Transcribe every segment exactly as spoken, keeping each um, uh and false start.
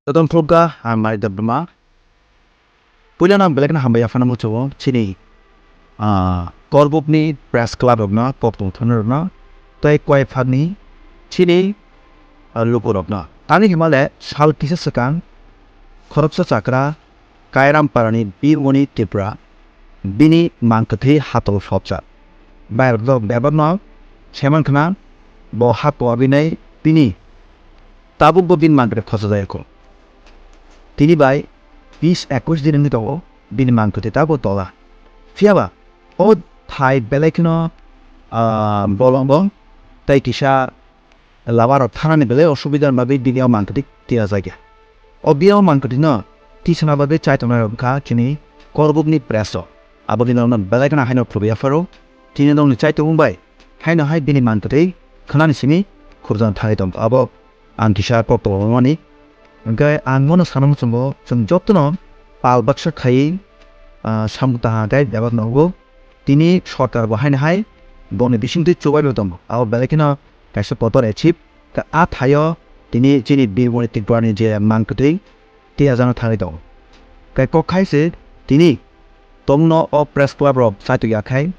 Jotono phulukha ang Manik Debbarma. Puilano ang belai kheno hambai yaphano muchungo chini, ah, Korbukni press club rokno, kok tongthoknai rokno, tei koi phagni chini, ah, lukurokno. Tamni hwnba le sal kisa swkang khoroksa chakra Kairamparani Birmoni Tripura bini mangkwthwi hatol sopjak. Bairokno bebakno saiman khna bo ha koa binai bini tabukbo bini mangkwthwi khochajayakho. Tini bai bis ekwis din wngwi tongo bini mangkwthwi tabuk tola. Phiyaba o thai belai kheno, ah, bolongo tei kisa lama rok thanani belai osubida ni bagwi bini o mangkwthwi tiyajakya. O bini o mangkwthwino tisana bagwi chaitongnai rok wngkha chini Korbukni press rok. Abo bini rokno belai kheno haino khulubwi yapharo. Tini nokni chaitung bai haino hai bini mangkwthwi khwnani simi khurjana thangwi tongo. Abo ang kisa kok tongmani. Hwnkhe ang bono sana muchungo chwng jotono pal baksa khaiwi, ah, samung tangha khe bebak nogo. Tini sorkar bo haino hai boni bisingtwi chubaino tongo. Abo belai kheno kaisa kotor achieve. Ka a thaio tini chini Birmoni Tripurani je mangkwthwi tiyajakna thangwi tongo. Kai kok khai se tini tongno o press club rok chaitok ya khai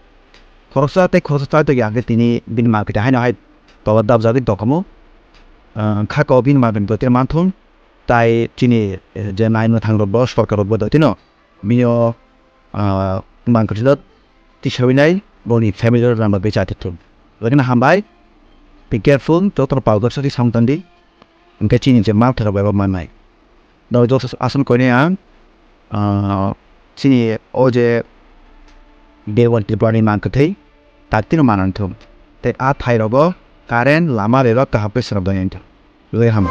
khoroksa tei khoroksa chaitok ya khe tini bini mangkwthwi haino hai tola dabjagwi tongkhamu. Ah, kha ko bini mangkwthwi tei manthung tai chini, eh, je naimwthang rok bo sorkar rok bo tino bini o, ah, mangkwthwino tisawi nai boni family rok ramba becha tithung. Lagina hambai, be careful, joto pal goksa di samung tangdi. Hwnkhe chini je mal thero bai bo mannai. Doi joto aswk koinai ang, ah, chini o je Dewan Tripurani mangkwthwi tak tino manang thung. Tei a thai rogo current lama rerok kaham khe swnam doi ang thung. Loi ham.